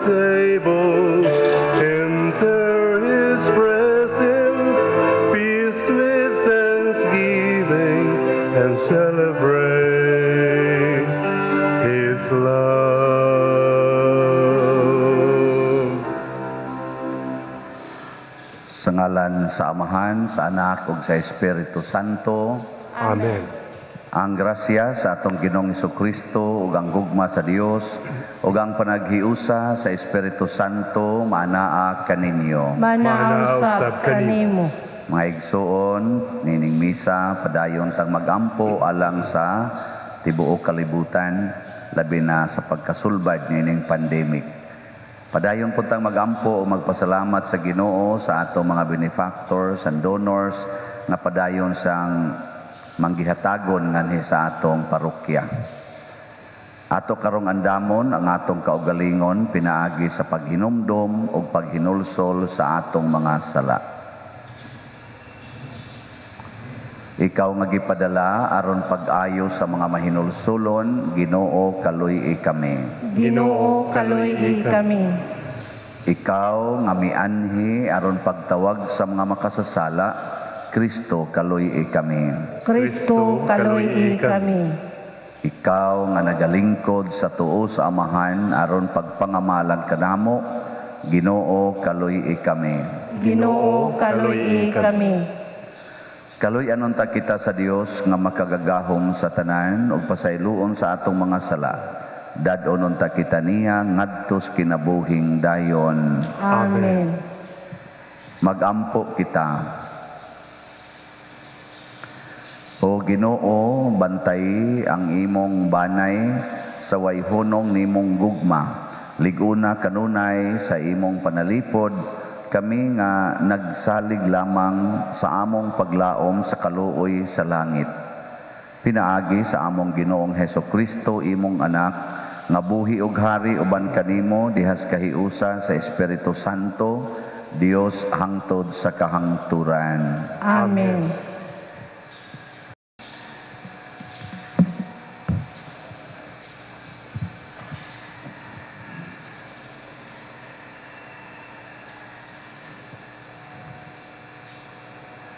Table, enter His presence, feast with thanksgiving, and celebrate His love. Sa ngalan sa Amahan, sa Anak ug sa Espiritu Santo. Amen. Ang grasya sa atong Ginoong Kristo ug ang gugma sa Dios ug ang panaghiusa sa Espiritu Santo maanaa kaninyo. Manaa usab kanimo. Mga igsuon, nining misa padayon tang magampo alang sa tibuok kalibutan, labi na sa pagkasulbad nining pandemic. Padayon po tang magampo o magpasalamat sa Ginoo sa atong mga benefactors and donors nga padayon sang manggihatagon nganhi sa atong parokya. Ato karong andamon ang atong kaugalingon pinaagi sa paghinumdom ug paghinulsol sa atong mga sala. Ikaw nga gipadala aron pag-ayo sa mga mahinulsolon, Ginoo, kaluy-i kami. Ginoo, kaluy-i kami. Ikaw nga mianhi aron pagtawag sa mga makasasala, Kristo, kaluy-i kami. Kristo, kaluy-i kami. Ikaw nga nagalingkod sa tuo sa Amahan aron pagpangamalag kanamo, Ginoo, kaluy-i kami. Ginoo, kaluy-i kami. Kaluy-anon ta kita sa Dios nga makagagahom sa tanan ug pasayloon sa atong mga sala. Dad-onon ta kita niya ngadto sa kinabuhing dayon. Amen. Magampo kita. O Ginoo, bantay ang imong banay sa wayhunong nimong gugma. Liguna kanunay sa imong panalipod, kami nga nagsalig lamang sa among paglaom sa kaluoy sa langit. Pinaagi sa among Ginoong Heso Kristo, imong anak, nga buhi ug hari uban kanimo dihas kahiusa sa Espiritu Santo, Dios hangtod sa kahangturan. Amen.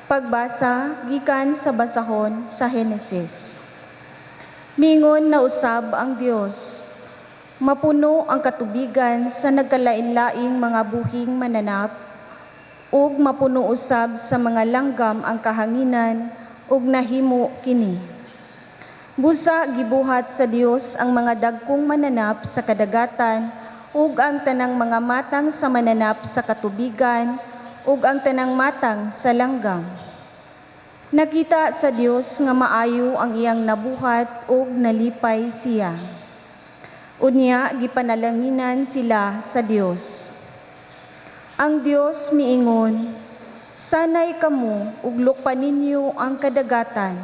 Pagbasa gikan sa basahon sa Henesis. Mingon na usab ang Dios. Mapuno ang katubigan sa nagkalain-laing mga buhing mananap, ug mapuno usab sa mga langgam ang kahanginan, ug nahimo kini. Busa gibuhat sa Dios ang mga dagkong mananap sa kadagatan, ug ang tanang mga matang sa mananap sa katubigan, ug ang tanang matang sa langgam. Nakita sa Dios nga maayo ang iyang nabuhat ug nalipay siya. Unya gipanalanginan sila sa Dios. Ang Dios miingon, sanay kamo ug lukpa ninyo ang kadagatan,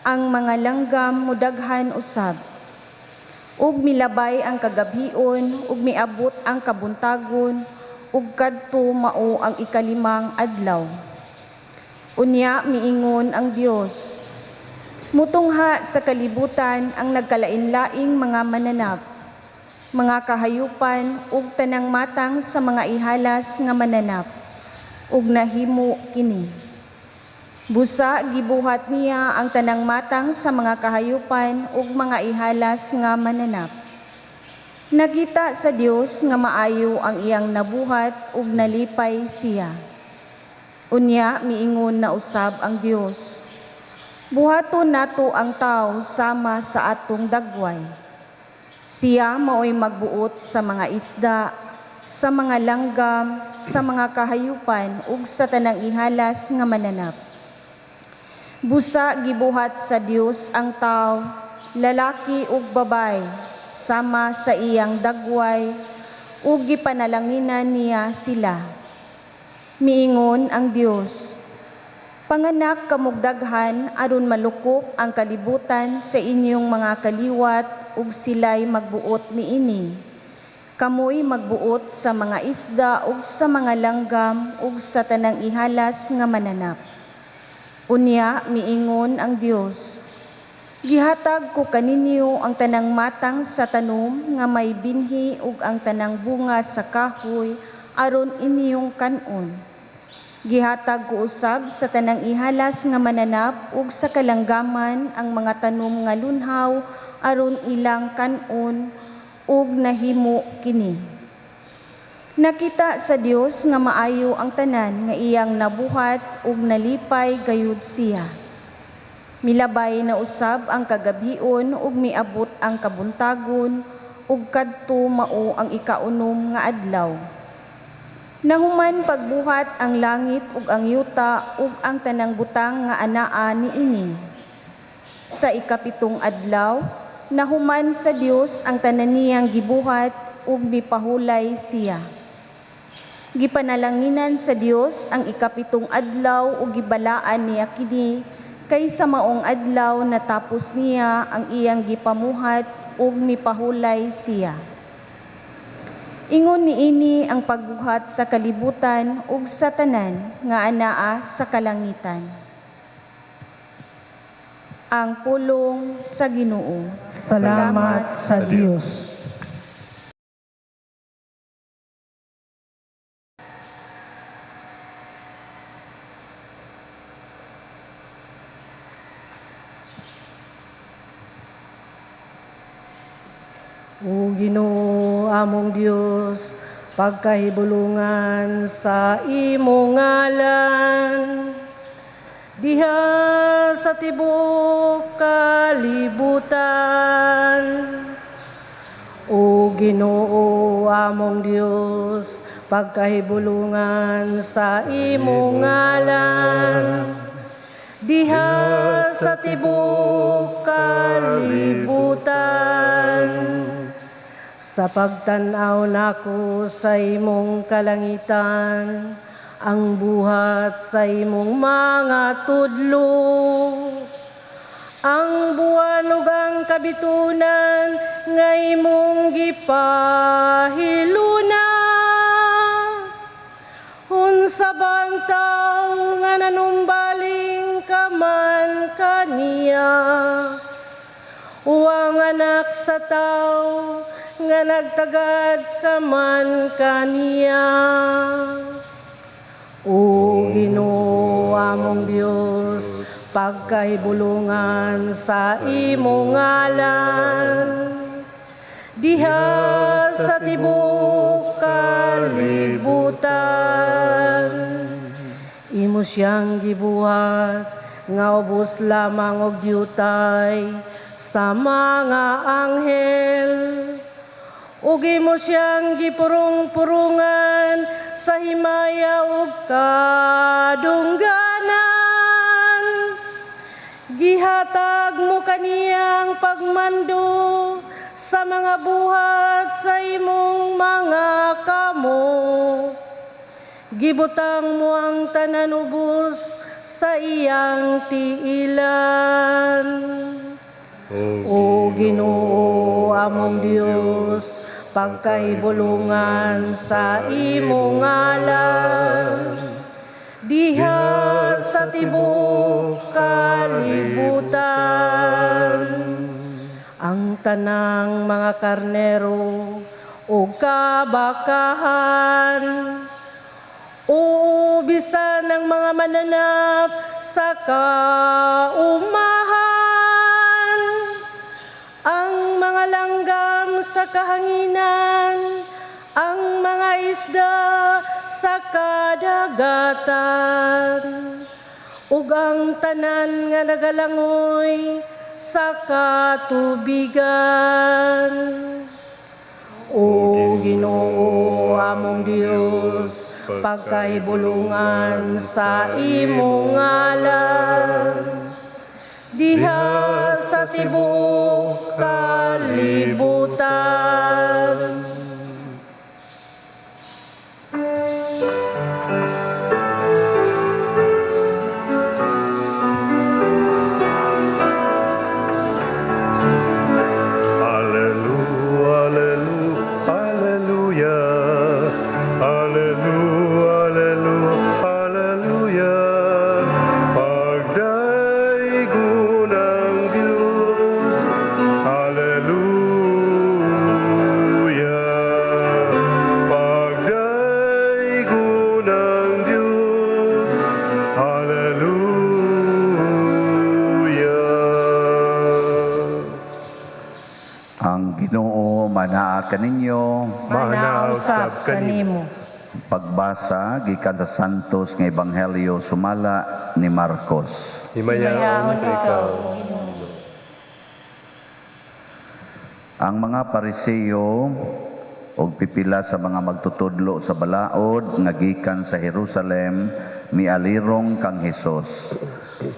ang mga langgam mudaghan usab. Ug milabay ang kagabhion ug miabot ang kabuntagon ug kadto mao ang ikalimang adlaw. Unya miingon ang Dios, mutungha sa kalibutan ang nagkalain-laing mga mananap, mga kahayupan ug tanang matang sa mga ihalas nga mananap, ug nahimo kini. Busa gibuhat niya ang tanang matang sa mga kahayupan ug mga ihalas nga mananap. Nakita sa Dios nga maayo ang iyang nabuhat ug nalipay siya. Unya miingon na usab ang Dios, buhaton nato ang tao sama sa atong dagway. Siya maoy magbuot sa mga isda, sa mga langgam, sa mga kahayupan ug sa tanang ihalas nga mananap. Busa gibuhat sa Dios ang tao, lalaki ug babay, sama sa iyang dagway, ug gipanalanginan niya sila. Miingon ang Dios, panganak kamog daghan aron malukop ang kalibutan sa inyong mga kaliwat ug sila'y magbuot niini. Kamoy magbuot sa mga isda ug sa mga langgam ug sa tanang ihalas nga mananap. Unya miingon ang Dios, Gihatag ko kaninyo ang tanang matang sa tanom nga may binhi ug ang tanang bunga sa kahoy aron inyong kanon. Gihatag ko usab sa tanang ihalas nga mananap ug sa kalanggaman ang mga tanom nga lunhaw aron ilang kanon, ug nahimo kini. Nakita sa Dios nga maayo ang tanan nga iyang nabuhat ug nalipay gayud siya. Milabay na usab ang kagabhion ug miabot ang kabuntagon ug kadto mao ang ikaunom nga adlaw. Nahuman pagbuhat ang langit ug ang yuta ug ang tanang butang nga anaa niini. Sa ikapitong adlaw, nahuman sa Dios ang tanan niyang gibuhat ug mipahulay siya. Gipanalanginan sa Dios ang ikapitong adlaw ug gibalaan niya kini kay sa maong adlaw natapos niya ang iyang gipamuhat ug mipahulay siya. Ingon niini ang pagbuhat sa kalibutan ug sa tanan nga anaa sa kalangitan. Ang pulong sa Ginoo. Salamat sa Dios. O Ginoo, among Dios, pagkahibulungan sa imong ngalan diha sa tibuok kalibutan. O Ginoo, among Dios, pagkahibulungan sa imong ngalan diha sa tibuok kalibutan. Sa pagtan-aw nako sa imong kalangitan, ang buhat sa imong mga tudlo, ang buwan ug ang kabitunan nga imong gipahiluna. Unsa bang tawo nga nanumbaling ka man kaniya? O ang anak sa tawo nga nagtagad ka man kaniya? O Ginoo, among Dios, pagkahibulungan sa imong ngalan diha sa tibuok kalibutan. Imo siyang gibuhat nga ubos lamang og diutay sa mga anghel, ug imo siyang gipurong-purungan sa himaya ug kadungganan. Gihatag mo kaniyang pagmando sa mga buhat sa imong mga kamot. Gibutang mo ang tanan ubos sa iyang tiilan. O Ginoo, among Dios, pagkahibulungan sa imong ngalan diha sa tibuok kalibutan. Ang tanang mga karnero ug kabakahan, o bisan ang mga mananap sa kaumahan, ang mga langgam sa kahanginan, ang mga isda sa kadagatan, ug ang tanan nga nagalangoy sa katubigan. O Ginoo, among Dios, pagkahibulungan sa imong ngalan diha sa tibuok kalibutan. Alleluia, alleluia, alleluia. Pagdaygon ang Ginoo. kaninyo. Maanaa usab kanimo. Pagbasa gikan sa Santos nga Ebanghelyo sumala ni Marcos. Himayaon ikaw. Ang mga Pariseo og pipila sa mga magtutudlo sa balaod nga gikan sa Jerusalem mialirong kang Hesus.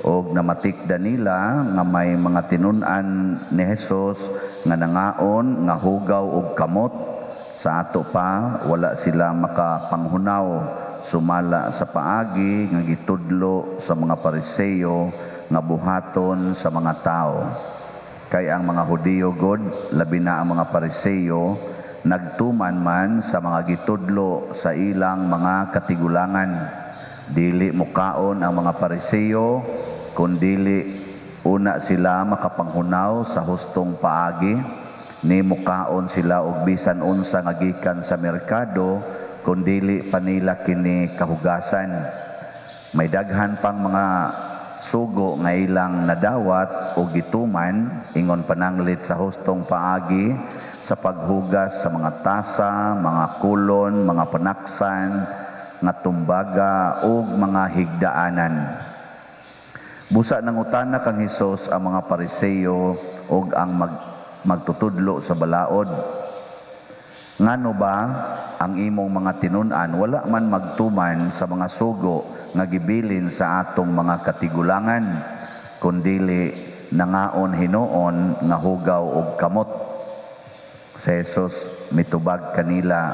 Og namatikda nila nga may mga tinun-an ni Hesus nga nangaon nga hugaw og kamot. Sa ato pa wala sila makapanghunaw sumala sa paagi nga gitudlo sa mga Pariseo nga buhaton sa mga tao. Kay ang mga Hudiyo god, labi na ang mga Pariseo, nagtuman man sa mga gitudlo sa ilang mga katigulangan. Dili mukaon ang mga Pariseo, kun dili una sila makapanghunaw sa hustong paagi. Ni mukaon sila og bisan unsa nga gikan sa merkado, kun dili pa nila kini kahugasan. May daghan pang mga sugo nga ilang nadawat o gituman, ingon pananglit sa hustong paagi sa paghugas sa mga tasa, mga kulon, mga panaksan, nga tumbaga ug mga higdaanan. Busa nangutana kang Hesus ang mga Pariseo ug ang magtutudlo sa balaod. Ngano ba ang imong mga tinun-an wala man magtuman sa mga sugo nga gibilin sa atong mga katigulangan, kundili nangaon hinuon nga hugaw og kamot? Si Jesus mitubag kanila,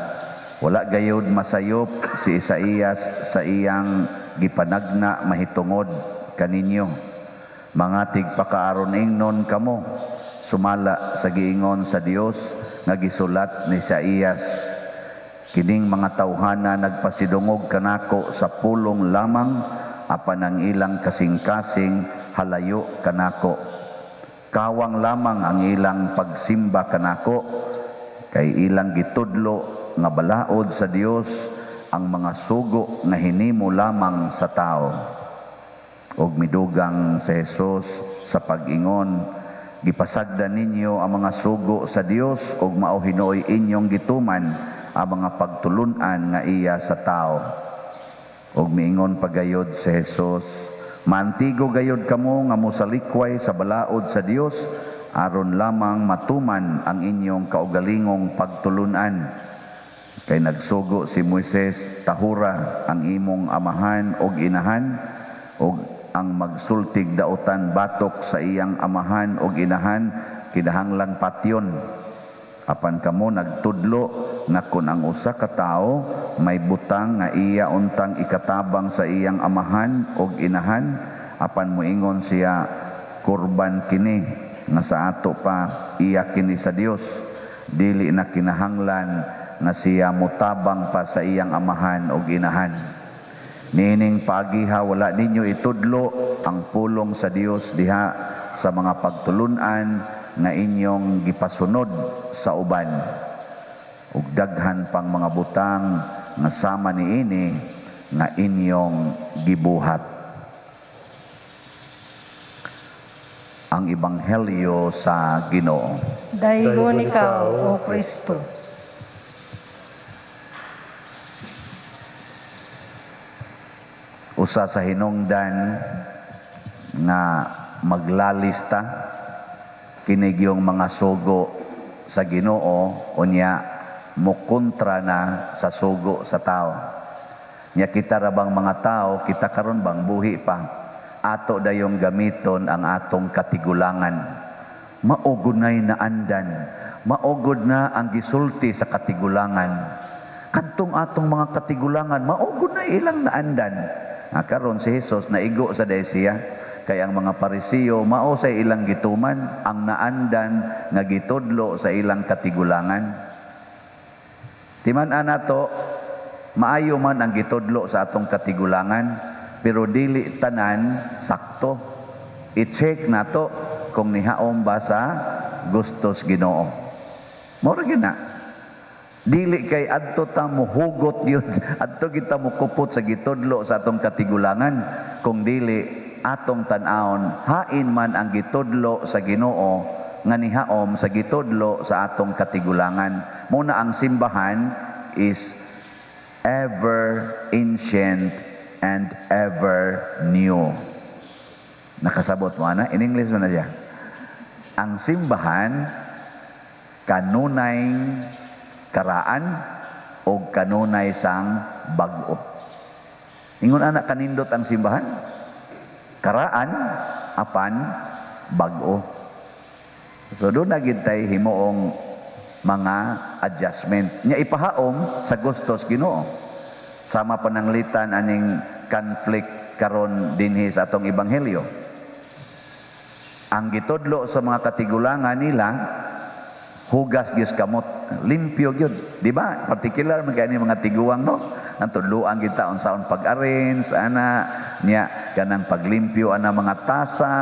wala gayud masayop si Isaías sa iyang gipanagna mahitungod kaninyo. Mga tigpakaaron ingnon kamo, sumala sa giingon sa Dios nga gisulat ni Isaías. Kining mga tawhana nagpasidungog kanako sa pulong lamang, apan ang ilang kasing-kasing halayo kanako. Kawang lamang ang ilang pagsimba kanako, kay ilang gitudlo nga balaod sa Dios ang mga sugo nga hinimo lamang sa tao. Og midugang sa Jesus sa pag-ingon, gipasagdan ninyo ang mga sugo sa Dios og mao hinuoy inyong gituman ang mga pagtulun-an nga iya sa tao. Og miingon pagayod si Jesus, maantigo gayod kamo nga mosalikway sa balaod sa Dios aron lamang matuman ang inyong kaugalingong pagtulun-an. Kay nagsugo si Moises, tahura ang imong amahan og inahan, og ang magsultig dautan batok sa iyang amahan og inahan kinahanglan patyon. Apan kamo nagtudlo nga kun ang usa ka tawo may butang nga iya untang ikatabang sa iyang amahan og inahan, apan moingon siya kurban kini nga sa ato pa iya kini sa Dios, dili na kinahanglan nga siya motabang pa sa iyang amahan og inahan. Niining pagiha wala ninyo itudlo ang pulong sa Dios diha sa mga pagtulun-an nga inyong gipasunod sa uban. Ug daghan pang mga butang nga sama niini nga inyong gibuhat. Ang Ebanghelyo sa Ginoo. Daygon ikaw, O Kristo. Usa sa hinungdan nga maglalista kini gyung mga sugo sa Ginoo, unya mokontra na sa sugo sa tao. Nya kita ra bang mga tao, kita karon bang buhi pa, ato dayong gamiton ang atong katigulangan. Maugunay na andan, maugod na ang gisulti sa katigulangan. Kadtong atong mga katigulangan, maugod na ilang naandan. Karon si Jesus naigo sa desiya, kay ang mga Pariseo mao sa ilang gituman ang naandan nga gitudlo sa ilang katigulangan. Timan-an nato, maayo man ang gitudlo sa atong katigulangan, pero dili tanan sakto. I-check nato kung nihaom ba sa gustos Ginoo. Mao ra gyud na. Dili kay adto ta mohugot yun, adto kita mokupot sa gitudlo sa atong katigulangan, kung dili atong tan-awon hain man ang gitudlo sa Ginoo nga nihaom sa gitudlo sa atong katigulangan. Mao na ang simbahan is ever ancient and ever new. Nakasabot mo ana? In English man na siya. Ang simbahan kanunay karaan o kanunay sang bag-o. Ingon ana kanindot ang simbahan? Karaan apan bag-o. So duna gyud tay himuong mga adjustment. Nya ipahaom sa gustos Ginoo. Sama pananglitan aning conflict karon dinhi sa atong ebanghelyo. Ang gitudlo sa mga katigulangan nila, hugas gyud kamot, limpyo gyud, di ba? Particular man kay mga tiguang, no? Ang tudloan kita unsaon pag-arrange ana niya, kanang paglimpyo ana mga tasa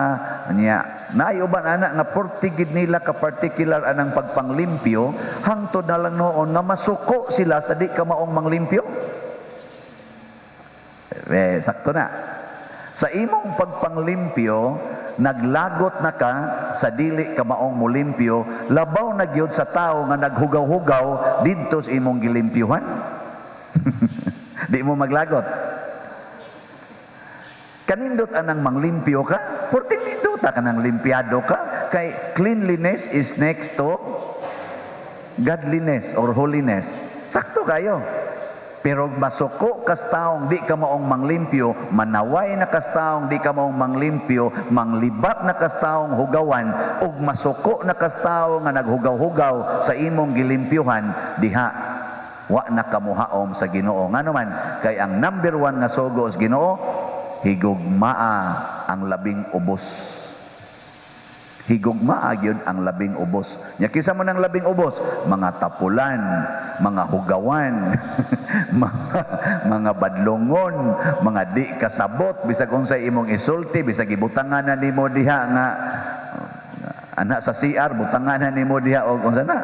niya. Naay uban ana nga portigid nila ka particular anang pagpanglimpyo, hangtod na lang noon nga masuko sila sa di ka maong manglimpyo. Eh, sakto na. Sa imong pagpanglimpyo, naglagot na ka sa dili ka maong mulimpyo, labaw na gyud sa tawo nga naghugaw-hugaw didto sa imong gilimpyuhan. Di mo maglagot. Kanindot anang manglimpyo ka, porting nindota ka nang limpyado ka, kay cleanliness is next to godliness or holiness. Sakto kayo. Pero masuko kas taong di ka maong manglimpyo, manaway na kas taong di ka maong manglimpyo, manglibat na kas taong hugawan, ug masuko na kas tawo nga naghugaw-hugaw sa imong gilimpyuhan, diha wa na kamuhaom sa Ginoo. Ngano man, kay ang number one nga sugo sa Ginoo, higugmaa ang labing ubos. Higugmaa gyud ang labing ubos. Nya kinsa man ang labing ubos? Mga tapulan, mga hugawan, mga badlongon, mga di kasabot, bisag unsay imong isulti, bisag gibutangan na nimo diha nga ana sa CR, butangan na nimo diha og unsa na.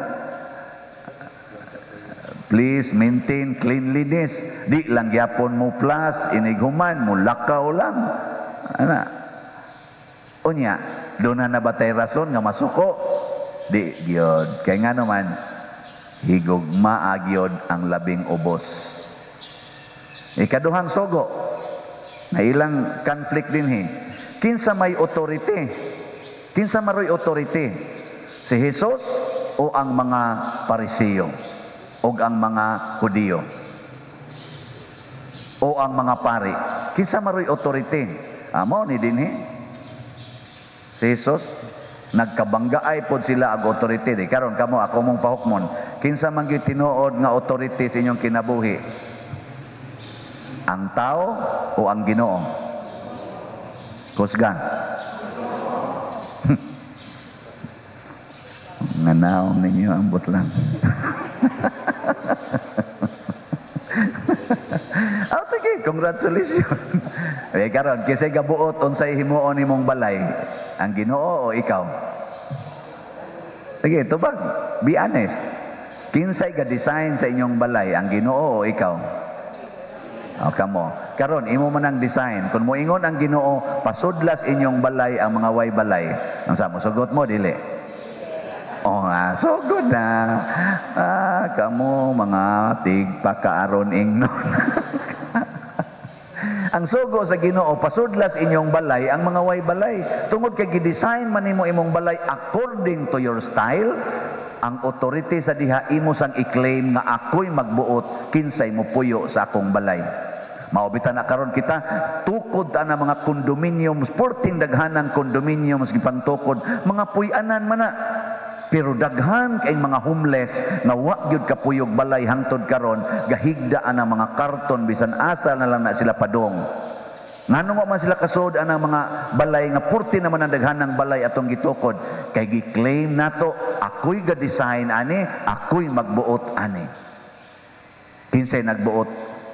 Please maintain cleanliness. Di lang gyapon mo plus inighuman mo lakaw lang. Ana. Unya, duna na ba tay rason nga masuko? Di gyud. Kay ngano man, higugmaa gyud ang labing ubos. Ikaduhang sugo, na ilang conflict dinhi. Kinsa may authority? Kinsa maroy authority? Si Jesus o ang mga Pariseo? O ang mga Hudiyo? O ang mga pari? Kinsa maroy authority? Amo ni dinhi. Si Jesus, nagkabanggaay pod sila ag authority. Di karon kamo ako mong pahukmon. Kinsa man gyud tinuod nga authority sa inyong kinabuhi? Ang tao o ang Ginoo? Kusgan. Nganaon ninyo ambot lang. Ah, sige, congratulations. Eh karon kisay gabuot unsay himuon nimong balay? Ang Ginoo o ikaw? Sige, tubag. Be honest. Kinsay ga-design sa inyong balay, ang Ginoo o ikaw? O, kamo. Karon imo man ang design. Kung moingon ang Ginoo, pasudlas inyong balay ang mga way balay. Ang sa mo sugot mo dili? Oh, so good na. Ah, kamo mga tigpakaaron ingnon. Ang sugo sa Ginoo, pasudlas inyong balay ang mga way balay. Tungod kay gi-design man nimo imong balay according to your style, ang authority sa diha imo sang i-claim nga ako'y magbuot kinsay mopuyo sa akong balay. Mao bitaw na karon kita tukod ta na mga condominiums, porting daghanang condominiums gipangtukod, mga puy-anan man na. Pero daghan kay mga homeless nga wa gyud kapuyog balay hangtod karon, gahigda ana mga karton bisan asa na lang na sila padong. Ngano wa man sila kasod ana mga balay nga purti naman ang daghanang balay atong gitukod, kay gi-claim nato ako'y ga-design ani, ako'y magbuot ani. Kinsay nagbuot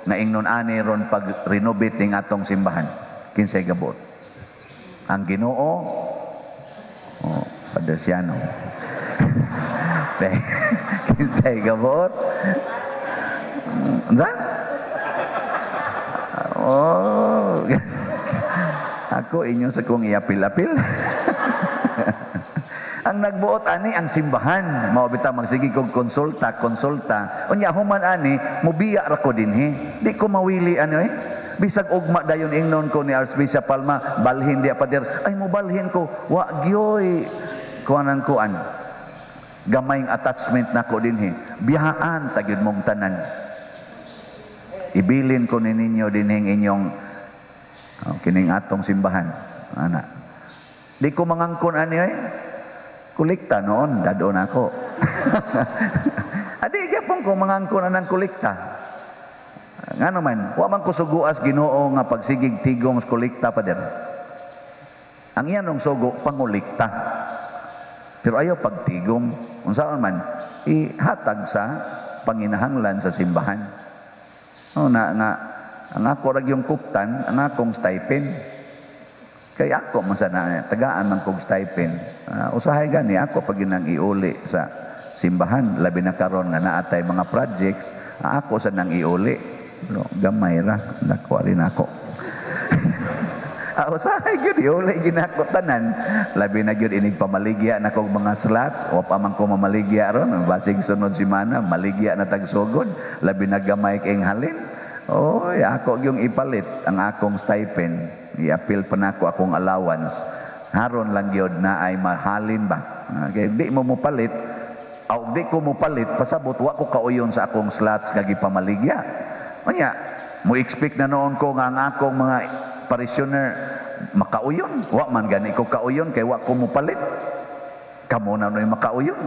nga ingnon ani ron pag renovate ning atong simbahan? Kinsay gabuot? Ang Ginoo o Padre Siano? Kinsay gabuot? Unsa? Oh. Ako inyo sa kong iapil-apil. Ang nagbuot ani ang simbahan. Mao bitaw magsige kog konsulta, konsulta. Unya human ani mobiya ra ko dinhi. Di ko mawili ano eh. Bisag ugma dayon ingnon ko ni Archbishop Palma, balhin dia Pader. Ay, mobalhin ko. Wa gyoy kuan ang kuan. Gamayng attachment nako dinhi. Biyahaan ta gyud mong tanan. Ibilin ko ni ninyo dinhing inyong oh, kining atong simbahan. Ana. Di ko mangangkon ani ay. Kolekta noon, dadon ako. Adi gyapon ko mangangkon anang kolekta. Ngano man, wa man ko suguas Ginoo nga pagsigig tigong sa kolekta, Pader. Ang iyanong sugo pangolekta. Pero ayaw pagtigom. Unsaon man, ihatag sa panginahanglan sa simbahan. Oh, na nga ang ako ra yung kuptan, ang akong stipend. Kay ako man sana tagaan man kog stipend. Usahay gani ako pag ginang iuli sa simbahan, labi na karon nga naatay mga projects, ako sa nang iuli. No, gamay ra, dako rin ako. Usahay gyud iuli ginako tanan. Labi na gyud inig pamaligya na kog mga slots, o pa man ko mamaligya ron, basig sunod semana maligya na tag sugod, labi na gamay kay halin. Oy, ako gyung ipalit ang akong stipend. I-appeal pa nako akong allowance. Haron lang gyud na ay mahalin ba. Okay, di mo mopalit, aw di ko mopalit, pasabot wa ko kauyon sa akong slots nga gipamaligya. Unya, mo expect na noon ko nga ang akong mga parishioner makauyon. Wa man gani ko kauyon kay wa ko mopalit. Kamo na noy makauyon.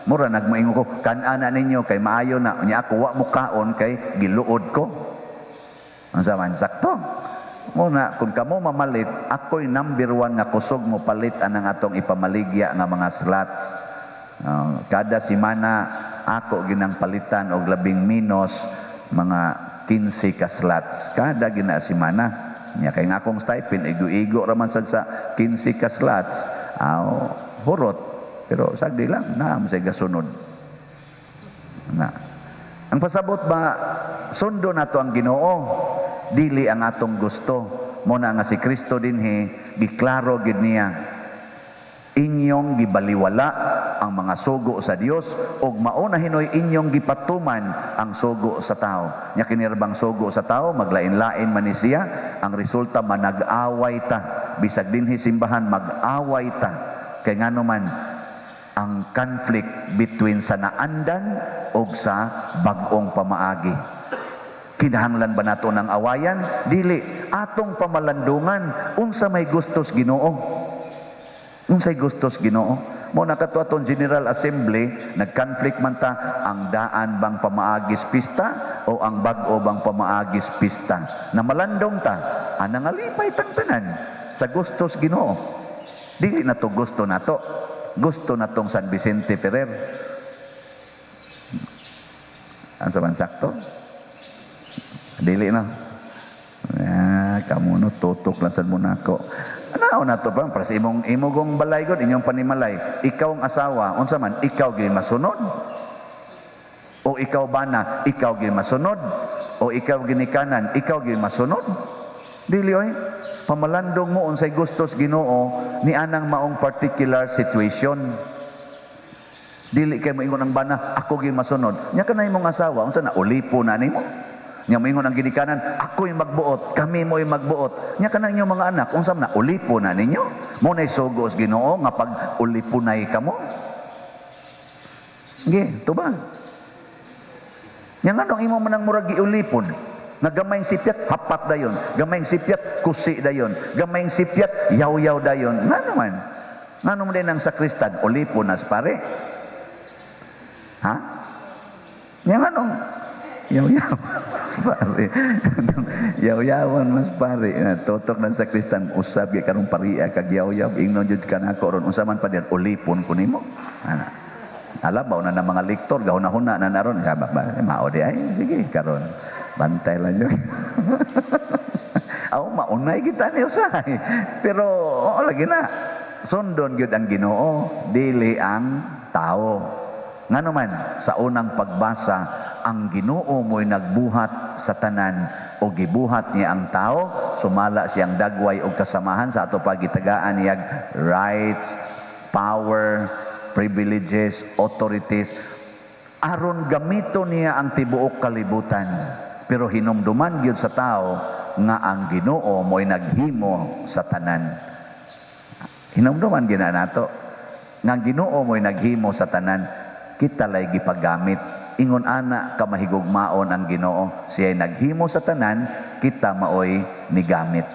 Mura nagmoingon ko, kan-ana ninyo kay maayo na. Unya ako wa mo kaon kay giluod ko. Ang man sakto. Muna, kung kamo mamalit, ako'y number one nga kusog mo palit anang atong ipamaligya nga mga slots. Kada simana, ako ginang palitan og labing minus mga 15 ka slots. Kada gina simana. Nya kay nga akong stipend, igo-igo raman sad sa 15 ka slots. Aw, hurot. Pero sagdi lang, naam sa gasunod. Na. Ang pasabot ba, sundo nato ang Ginoo, dili ang atong gusto. Muna nga si Kristo dinhi, giklaro gid niya, inyong gibaliwala ang mga sugo sa Dios ug mao na hinoy inyong gipatuman ang sugo sa tao. Nya kinirbang sugo sa tao, maglain-lain man ni siya, ang resulta manag-away ta. Bisag dinhi simbahan mag-away ta. Kay ngano man ang conflict between sa naandan og sa bag-ong pamaagi. Kinahanglan ba nato ng awayan? Dili. Atong pamalandungan unsa may gustos Ginoo. Unsay gustos Ginoo? Mo nakato aton General Assembly, nag-conflict man ta ang daan bang pamaagis pista o ang bag-o bang pamaagis pista. Na malandong ta, anang alipay tang tanan sa gustos Ginoo. Dili na to gusto nato. Gusto natong San Vicente Ferrer. Ang sa sakto? Dili na. Ah, kamo no tutok lang sad mo nako. Ano na to pa para sa imong imogong balay god inyong panimalay. Ikaw ang asawa, unsa man ikaw gyud masunod? O ikaw bana, ikaw gyud masunod? O ikaw ginikanan, ikaw gyud masunod? Dili oy. Pamalandong mo unsay gustos Ginoo ni anang maong particular situation. Dili kay moingon ang bana, ako gyud masunod. Nya kanay mong asawa, unsa na ulipo na nimo? Nya moingon ang ginikanan, ako'y magbuot, kami mo'y magbuot. Nya kanang inyong mga anak, unsa na ulipo na ninyo? Mo nay sugos Ginoo nga pag ulipunay kamo. Ge, tubag. Nya nganong imo manang murag giulipon? Nga gamayng sipyat, hapak dayon. Gamayng sipyat, kusi dayon. Gamayng sipyat, yaw-yaw dayon. Ngano man? Ngano man din ang sakristan, ulipon nas pare? Ha? Nya nganong yaw-yaw pare. Yaw-yawan mas pare. Tutok ng sakristan, usab gyud karong pariya kag yaw-yaw, ingnon jud kanako ron. Unsa man pa din, ulipon ko nimo. Ana. Alam ba na mga lektor gahuna-huna na naron, sabi ba, mao di ay, sige karon. Bantay lang yun. Aw, maunay kita ni usahay. Pero oo, lagi na. Sundon gyud ang Ginoo, dili ang tao. Ngano man, sa unang pagbasa, ang Ginoo mo'y nagbuhat sa tanan o gibuhat niya ang tao, sumala siyang dagway og kasamahan sa ato pagitagaan niyag rights Power, privileges, authorities, aron gamito niya ang tibuok kalibutan. Pero hinumduman gyud sa tao nga ang Ginoo mo'y naghimo sa tanan. Hinumduman gyud na nato nga ang Ginoo mo'y naghimo sa tanan, kita lay gipagamit. Ingon ana ka mahigugmaon ang Ginoo, siya'y naghimo sa tanan, kita maoy nigamit.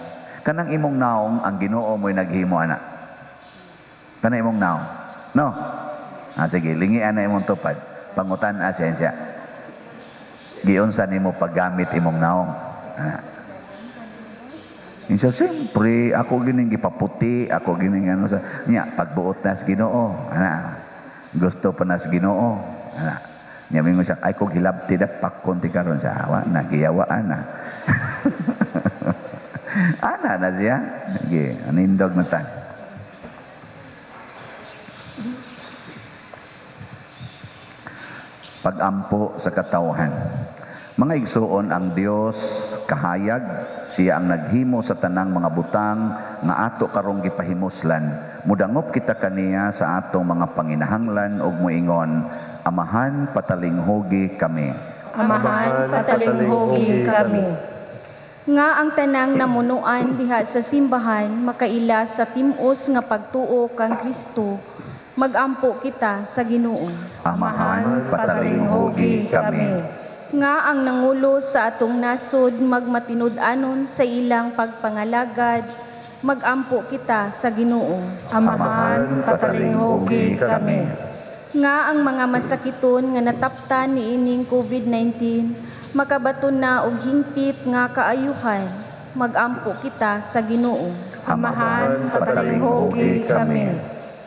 Kanang imong naong, ang Ginoo mo'y naghimo ana. Kanang imong naong. No? Ah, sige, lingian na imong tupad. Pangutan a siya. Giunsa nimo paggamit imong naong. Ana. Insa siyempre ako gining gipaputi, ako gining ano sa niya pagbuot na sa Ginoo. Ana. Gusto pa na sa Ginoo. Ana. Niya mingon siya, ay ko gilabti da pakon ti karon sa awa na giyawaan na. Ana na siya. Sige, anindog na ta. Pagampo sa katawhan. Mga igsuon, ang Dios kahayag, siya ang naghimo sa tanang mga butang nga ato karong gipahimuslan. Mudangop kita kaniya sa atong mga panginahanglan ug moingon, Amahan, patalinghugi kami. Amahan, patalinghugi kami. Nga ang tanang namunuan diha sa simbahan makaila sa tim-os nga pagtuo kang Kristo, magampo kita sa Ginoo. Amahan, patalinghugi kami. Nga ang nangulo sa atong nasod magmatinud-anon sa ilang pagpangalagad, magampo kita sa Ginoo. Amahan, patalinghugi kami. Nga ang mga masakiton nga nataptan niining COVID-19 makabaton na og hingpit nga kaayuhan, magampo kita sa Ginoo. Amahan, patalinghugi kami.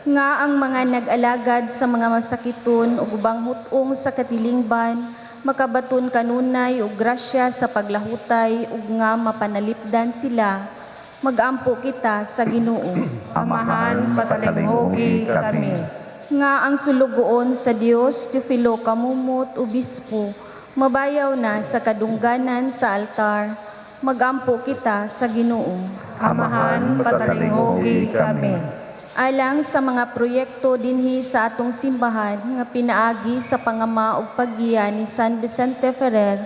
Nga ang mga nag-alagad sa mga masakiton ug ubang hut-ong sa katilingban makabaton kanunay og grasya sa paglahutay ug nga mapanalipdan sila, magampo kita sa Ginoo. Amahan, patalinghugi kami. Nga ang sulugoon sa Dios, Teofilo Camomot, Obispo, mabayaw na sa kadungganan sa altar, magampo kita sa Ginoo. Amahan, patalinghugi kami. Alang sa mga proyekto dinhi sa atong simbahan nga pinaagi sa pangama ug paggiya ni San Vicente Ferrer,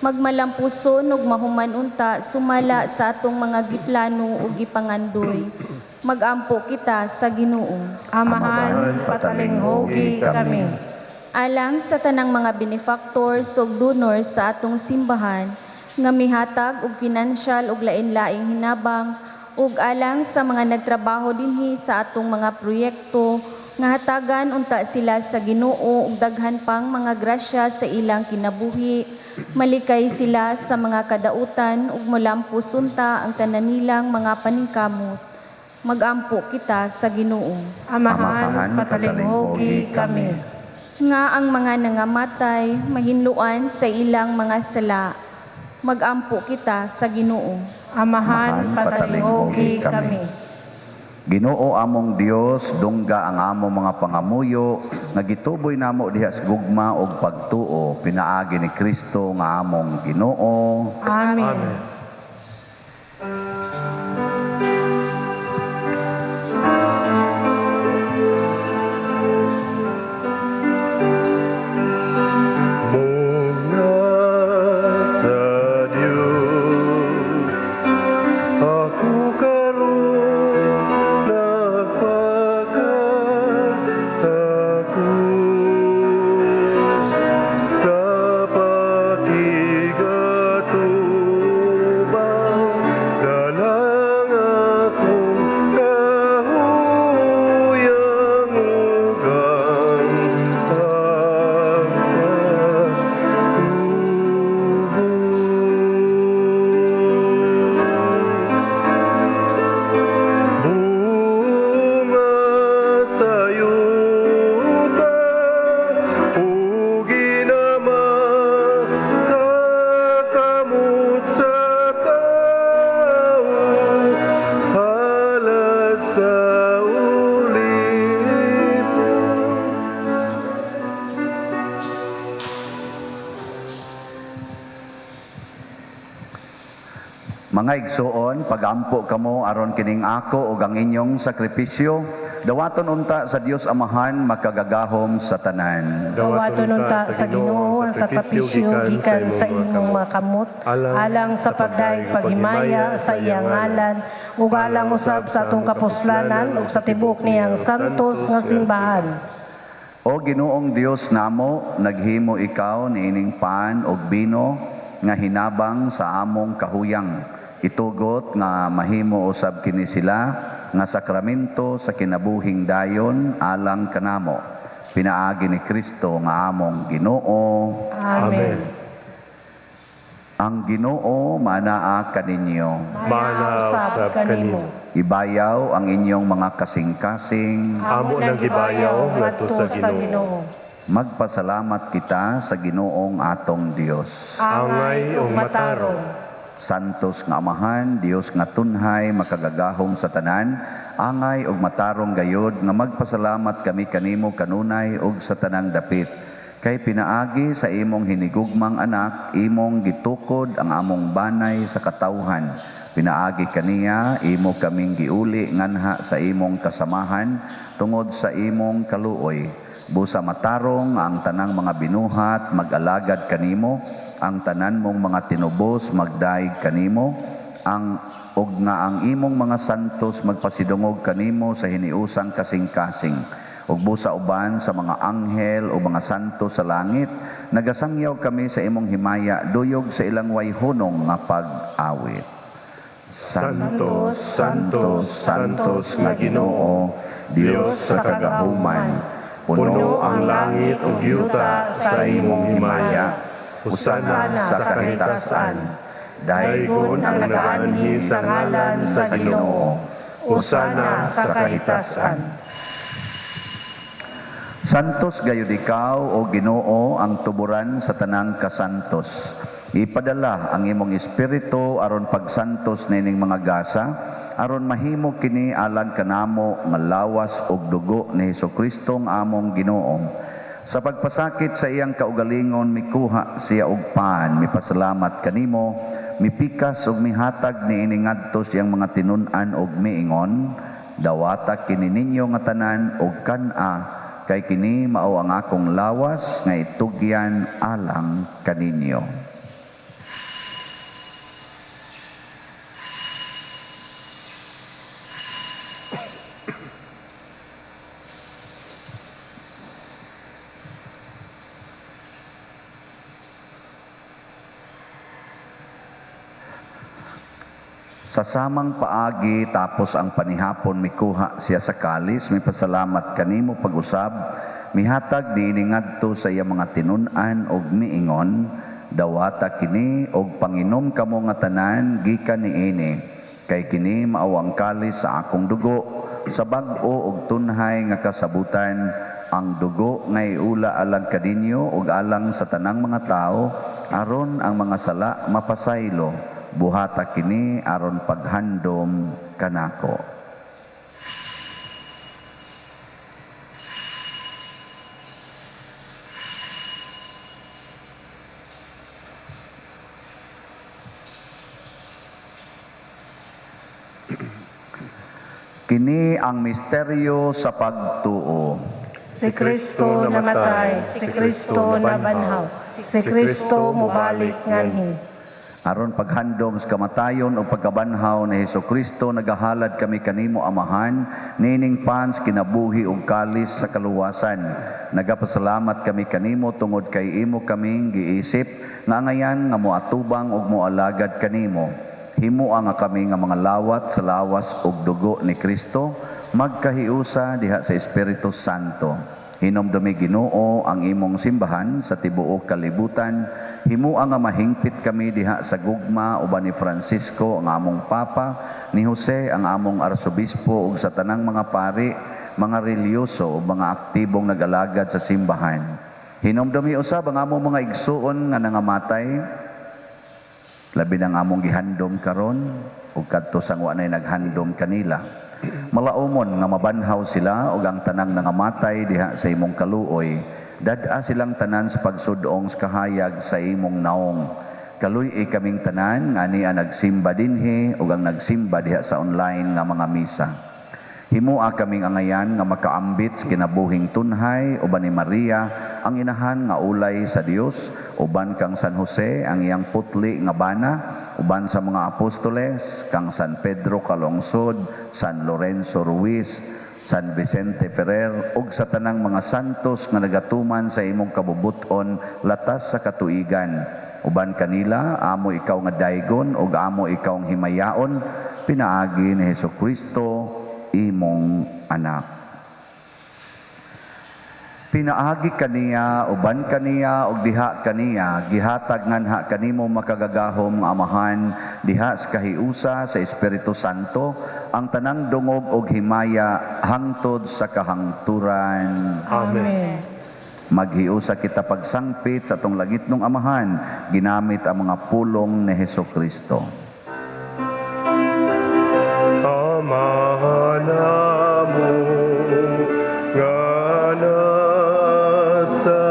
magmalampuson ug mahuman unta sumala sa atong mga giplano ug gipangandoy, magampo kita sa Ginoo. Amahan, patalinghugi kami. Alang sa tanang mga benefactors ug donors sa atong simbahan nga mihatag og financial ug lain-laing hinabang, ug alang sa mga nagtrabaho dinhi sa atong mga proyekto nga hatagan unta sila sa Ginoo ug daghan pang mga grasya sa ilang kinabuhi, malikay sila sa mga kadautan ug molampos unta ang tanan nilang mga paningkamot, magampo kita sa Ginoo. Amahan, patalinghugi kami. Nga ang mga nangamatay mahinluan sa ilang mga sala, magampo kita sa Ginoo. Amahan, patalinghugi kami. Ginoo among Dios, dungga ang among mga pangamuyo nga gituboy namo diha sa gugma ug pagtuo pinaagi ni Kristo nga among Ginoo. Amen. Amen. Mga igsuon, pagampo kamo aron kining ako ug ang inyong sakripisyo Dawaton unta sa Dios Amahan makagagahom sa tanan. Dawaton unta sa Ginoo ang sakripisyo gikan sa imong mga kamot alang sa pagdayeg paghimaya sa iyang ngalan ug alang usab sa atong kapuslanan ug sa tibuok niyang santos nga simbahan. O Ginoong Dios namo, naghimo ikaw niining pan ug bino nga hinabang sa among kahuyang. Itugot nga mahimo usab kini sila nga sakramento sa kinabuhing dayon alang kanamo. Pinaagi ni Kristo nga among Ginoo. Amen. Ang Ginoo manaa kaninyo. Manaa usab kanimo. Ibayaw ang inyong mga kasing-kasing. Amo nang gibayaw ngadto sa Ginoo. Magpasalamat kita sa Ginoong atong Dios. Angay ug matarong. Santos nga Amahan, Dios nga tunhay, makagagahom sa tanan, angay ug matarong gayod nga magpasalamat kami kanimo kanunay ug sa tanang dapit. Kay pinaagi sa imong hinigugmang anak, imong gitukod ang among banay sa katawhan. Pinaagi kaniya, imo kaming giuli nganha sa imong kasamahan tungod sa imong kaluoy. Busa matarong ang tanang mga binuhat mag-alagad kanimo, ang tanan mong mga tinubos magdaig kanimo, ang og nga ang imong mga santos magpasidungog kanimo sa hiniusang kasing-kasing. Ug busa uban sa mga anghel o mga santo sa langit, nagasangyaw kami sa imong himaya duyog sa ilang wayhunong nga pag-awit. Santo, Santo, Santos nga Ginoo, Dios sa kagahuman, puno ang langit ug yuta sa imong himaya. Hosana sa kahitasan. Daygon ang nagaanhi sa ngalan sa Ginoo. Hosana sa kahitasan. Santos gayud ikaw, o Ginoo, ang tuburan sa tanang kasantos. Ipadala ang imong espiritu aron pagsantos nining mga gasa, aron mahimo kini alang kanamo nga lawas ug dugo ni Hesukristo ang among Ginoo. Sa pagpasakit sa iyang kaugalingon, mikuha siya og pan, mipasalamat kanimo, mipikas ug mihatag niini ngadto siyang mga tinun-an og miingon, dawata kini ninyo nga tanan og kan-a, kay kini mao ang akong lawas nga itugyan alang kaninyo. Sa samang paagi, tapos ang panihapon, mikuha siya sa kalis, mipasalamat kanimo pag-usab, mihatag niini ngadto sa iya mga tinun-an og miingon, dawata kini og panginom kamo nga tanan gikan niini, kay kini mao ang kalis sa akong dugo, sa bag-o og tunhay nga kasabutan, ang dugo nga iula alang kaninyo og alang sa tanang mga tao, aron ang mga sala mapasaylo. Buhata kini aron paghandom kanako. Kini ang misteryo sa pagtuo. Si Kristo namatay, si Kristo nabanhaw, si Kristo mobalik nganhi. Aron paghandom sa kamatayon o pagkabanhaw ni Hesukristo, nagahalad kami kanimo Amahan, nining pans kinabuhi ug kalis sa kaluwasan. Nagapasalamat kami kanimo tungod kay imo kaming giisip nga angayan nga moatubang ug moalagad kanimo. Himoa nga kami nga mga lawat sa lawas ug dugo ni Kristo, magkahiusa diha sa Espiritu Santo. Hinomdumi Ginoo ang imong simbahan sa tibuok kalibutan. Himoa nga mahingpit kami diha sa gugma uban ni Francisco ang among Papa, ni Jose ang among Arsobispo ug sa tanang mga pari, mga relihiyoso ug mga aktibong nag-alagad sa simbahan. Hinomdumi usab ang among mga igsuon nga nangamatay, labi ng among gihandom karon ug kadto sang wa nay naghandom kanila. Malaumon nga mabanhaw sila ug ang tanang nangamatay diha sa imong kaluoy. Dad-a silang tanan sa pagsudong sa kahayag sa imong naong. Kaluy-i kaming tanan nga niya nagsimba dinhi ug ang nagsimba diha sa online nga mga misa. Himoa kaming angayan nga makaambit sa kinabuhing tunhay uban ni Maria ang inahan nga ulay sa Dios, uban kang San Jose ang iyang putli nga bana, uban sa mga apostoles kang San Pedro Calungsod, San Lorenzo Ruiz, San Vicente Ferrer ug sa tanang mga santos nga nagatuman sa imong kabubut-on latas sa katuigan. Uban kanila amo ikaw nga daygon ug amo ikaw ang himayaon pinaagi ni Hesukristo imong anak. Pinaagi kaniya, uban kaniya, ug diha kaniya, gihatag nganha kanimo makagagahom nga Amahan, diha sa kahiusa sa Espiritu Santo, ang tanang dungog ug himaya hangtod sa kahangturan. Amen. Maghiusa kita pagsangpit sa atong langitnong Amahan, ginamit ang mga pulong ni Hesukristo. Amahan namo nga nasa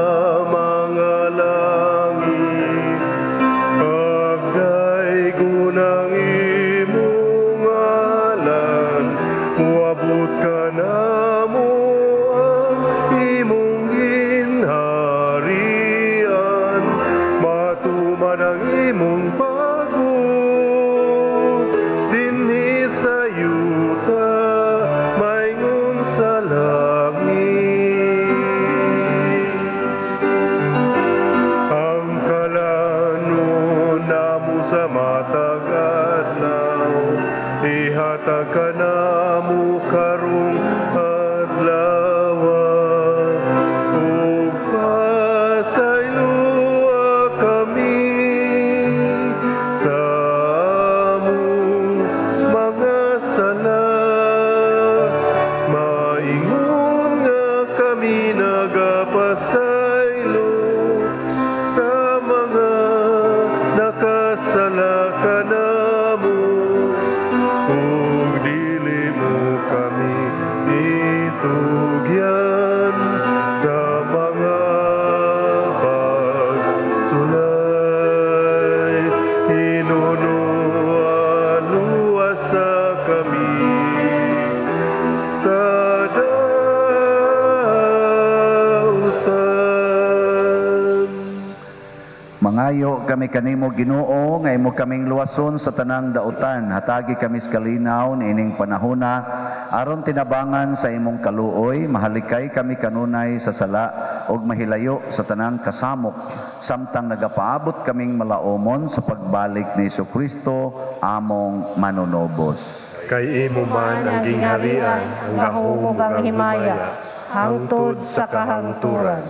mga langit, pagdaygon ang imong ngalan, moabot kanamo ang imong ginharian, matuman ang imong pagbuot dinhi sa yuta maingon sa langit. Ang kalanon namo sa matag adlaw, ihatag kanamo karong adlaw, ug pasayloa kami sa among mga sala, maingon nga kami nagapasaylo sa mga nakasala kanamo, ug dili mo kami itugyan sa mga pagsulay, hinunoa luwasa kami sa dautan. Mangayo kami kanimo, Ginoo, nga imo kaming luwason sa tanang dautan. Hatagi kami sa kalinaw niining panahona aron tinabangan sa imong kaluoy, mahalikay kami kanunay sa sala ug mahilayo sa tanang kasamok samtang nagapaabot kaming malaomon sa pagbalik ni Hesukristo among manunobos. Kay imo man ang gingharian, ang gahom ug ang himaya, hangtod sa kahangturan.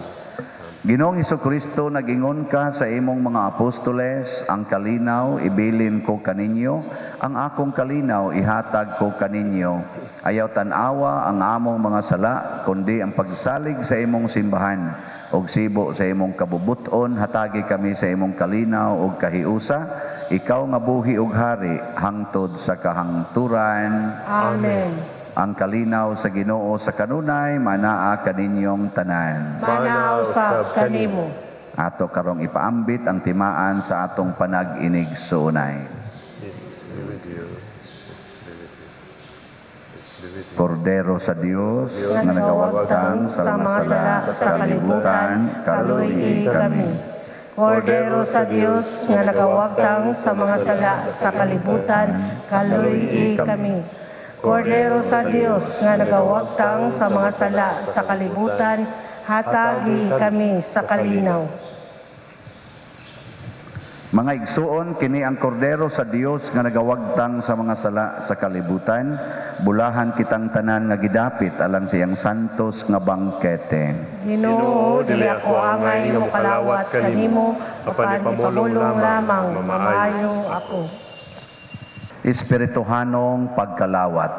Ginoong Hesukristo, nag-ingon ka sa imong mga apostoles, "Ang kalinaw ibilin ko kaninyo, ang akong kalinaw ihatag ko kaninyo. Ayaw tan-awa ang among mga sala, kundi ang pagsalig sa imong simbahan. Og sibo sa imong kabubuton, hatagi kami sa imong kalinaw ug kahiusa, ikaw nga buhi ug hari hangtod sa kahangturan." Amen. Ang kalinaw sa Ginoo sa kanunay manaa kaninyong tanan. Manaa usab kanimo. Ato karong ipaambit ang timaan sa atong panag-inigsuonay. Peace be with you. Peace be with you. Peace be with you. Kordero sa Dios nga nagawagtang sa mga sala sa kalibutan, kaluy kami. Kordero sa Dios nga nagawagtang sa mga sala sa kalibutan, kaluy kami. Kordero sa Dios nga nagawagtang sa mga sala sa kalibutan, hatagi kami sa kalinaw. Mga igsuon, kini ang kordero sa Dios nga nagawagtang sa mga sala sa kalibutan. Bulahan kitang tanan nga gidapit alang sa iyang santos nga bangkete. Ginoo, dili ako angay nga mokalawat kanimo, apan ipamulong lamang mamaayo ako. Espirituhanong pagkalawat.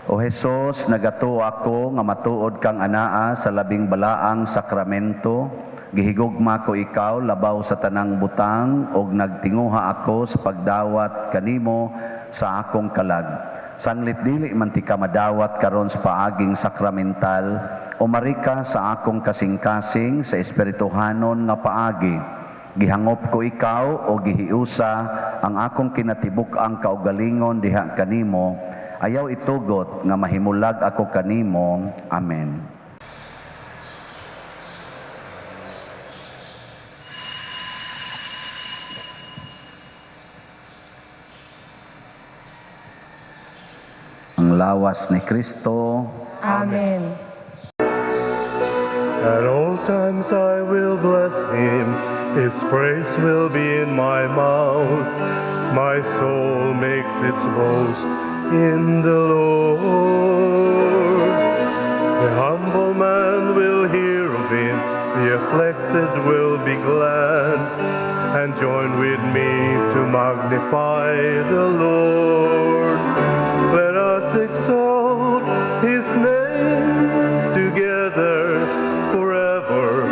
O Hesus, nagatuo ako nga matuod kang anaa sa labing balaang sakramento. Gihigugma ko ikaw labaw sa tanang butang ug nagtinguha ako sa pagdawat kanimo sa akong kalag. Sanglit dili man ti ka madawat karon sa paaging sakramental, umari ka sa akong kasing-kasing sa espirituhanon nga paagi. Gihangop ko ikaw o gihiusa ang akong kinatibuk-ang kaugalingon diha kanimo. Ayaw itugot nga mahimulag ako kanimo. Amen. Ang lawas ni Kristo. Amen. At all times I will bless him, his praise will be in my mouth. My soul makes its boast in the Lord. The humble man will hear of him, the afflicted will be glad, and join with me to magnify the Lord. Let us exalt his name together forever.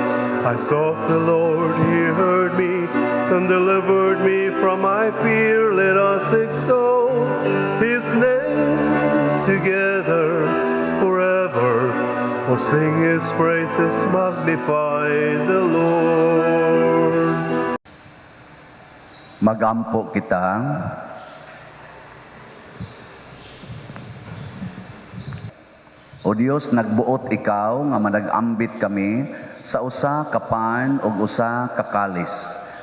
I sought the Lord, he heard me and delivered me from my fear. Let us exalt his name together forever. Oh, sing his praises, magnify the Lord. Magampo kita. O Dios, nagbuot ikaw nga manag-ambit kami sa usa ka pan ug usa ka kalis.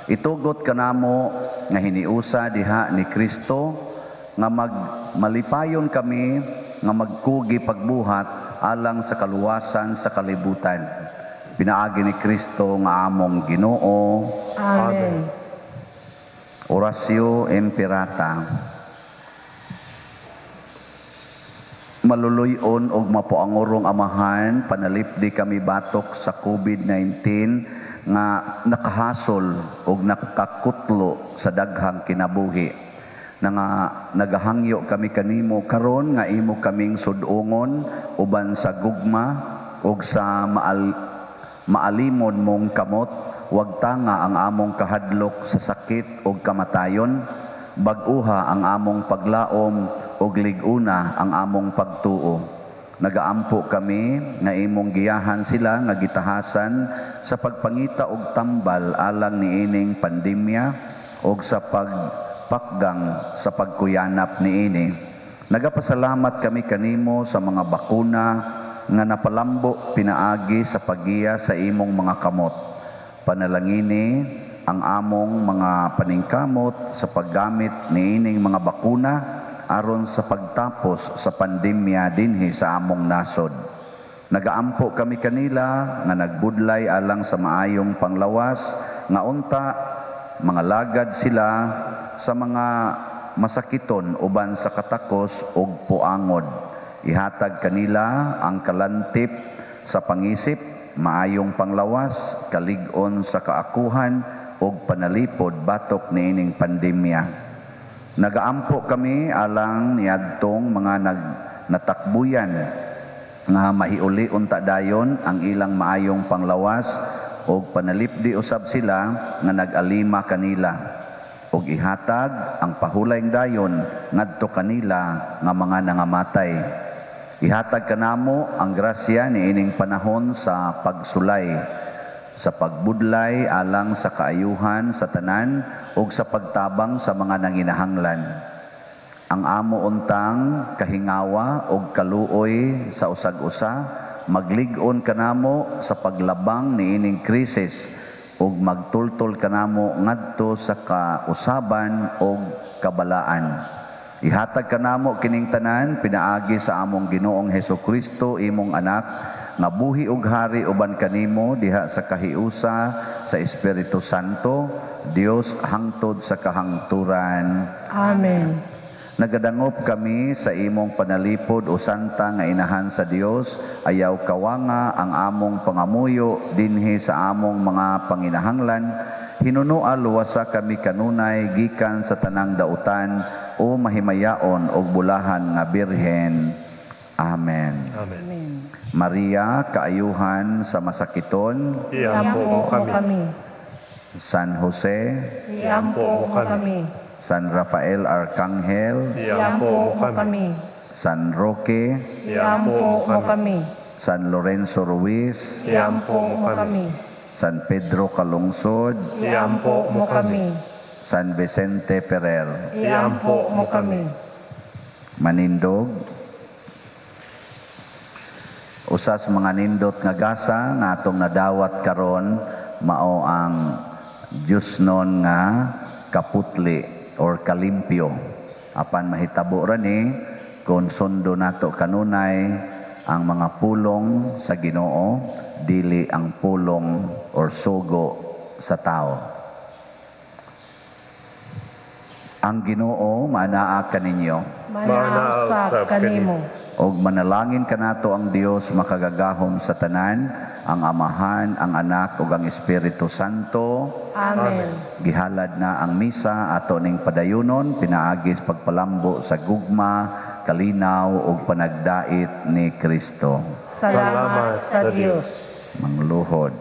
Itugot kanamo nga hiniusa diha ni Kristo nga magmalipayon kami nga magkugi pagbuhat alang sa kaluwasan sa kalibutan. Pinaagi ni Kristo nga among Ginoo. Amen. Oratio Imperata. Maluluyon og mapuangurong Amahan, panalipdi kami batok sa COVID-19 nga nakahasol og nakakutlo sa daghang kinabuhi. Na nga nagahangyo kami kanimo karon nga imo kaming sudongon uban sa gugma og sa maalimon mong kamot, wag tanga ang among kahadlok sa sakit og kamatayon, bag-uha ang among paglaom og lig-una ang among pagtuo. Nagaampo kami nga imong giyahan sila nga gitahasan sa pagpangita og tambal alang niining pandemya og sa pagpakgang sa pagkuyanap niini. Nagapasalamat kami kanimo sa mga bakuna nga napalambo pinaagi sa paggiya sa imong mga kamot. Panalangini ang among mga paningkamot sa paggamit niining mga bakuna aron sa pagtapos sa pandemya dinhi sa among nasod. Nagaampo kami kanila nga nagbudlay alang sa maayong panglawas nga unta mga lagad sila sa mga masakiton uban sa katakos ug puangod. Ihatag kanila ang kalantip sa pangisip, maayong panglawas, kalig-on sa kaakuhan ug panalipod batok niining pandemya. Nagaampo kami alang niadtong mga natakbuyan nga mahiuli unta dayon ang ilang maayong panglawas og panalipdi usab sila nga nag-alima kanila og ihatag ang pahulayng dayon ngadto kanila nga mga nangamatay. Ihatag kanamo ang grasya niining panahon sa pagsulay, sa pagbudlay alang sa kaayuhan sa tanan ug sa pagtabang sa mga nanginahanglan. Ang amo untang kahingawa ug kaluoy sa usag-usa maglig-on kanamo sa paglabang niining krisis ug magtultol kanamo ngadto sa kausaban ug kabalaan. Ihatag kanamo kining tanan pinaagi sa among Ginoong Hesukristo, imong anak, nga buhi ug hari uban kanimo diha sa kahiusa sa Espiritu Santo, Dios hangtod sa kahangturan. Amen. Nagadangop kami sa imong panalipod o santa nga inahan sa Dios, ayaw kawanga ang among pangamuyo dinhi sa among mga panginahanglan. Hinunoa luwasa kami kanunay gikan sa tanang dautan o mahimayaon og bulahan nga birhen. Amen. Amen. Maria, kaayuhan sa masakiton, Iampo mo kami. San Jose, Iampo mo kami. San Rafael Arcangel, Iampo mo kami. San Roque, Iampo mo kami. San Lorenzo Ruiz, Iampo mo kami. San Pedro Calungsod, Iampo mo kami. San Vicente Ferrer. Iampo mo kami. Manindog. Usa sa mga nindot nga gasa nga atong nadawat karon mao ang Diyosnon nga kaputli or kalimpyo. Apan mahitabo ra ni kung sundo nato kanunay ang mga pulong sa Ginoo, dili ang pulong or sugo sa tao. Ang Ginoo manaa kaninyo. Manaa usab kanimo. Og manalangin kanato ang Dios makagagahom sa tanan, ang Amahan, ang Anak ug ang Espiritu Santo. Amen. Gihalad na ang misa ato ning padayunon pinaagi sa pagpalambo sa gugma, kalinaw ug panagdait ni Kristo. Salamat sa Dios. Mangluhod.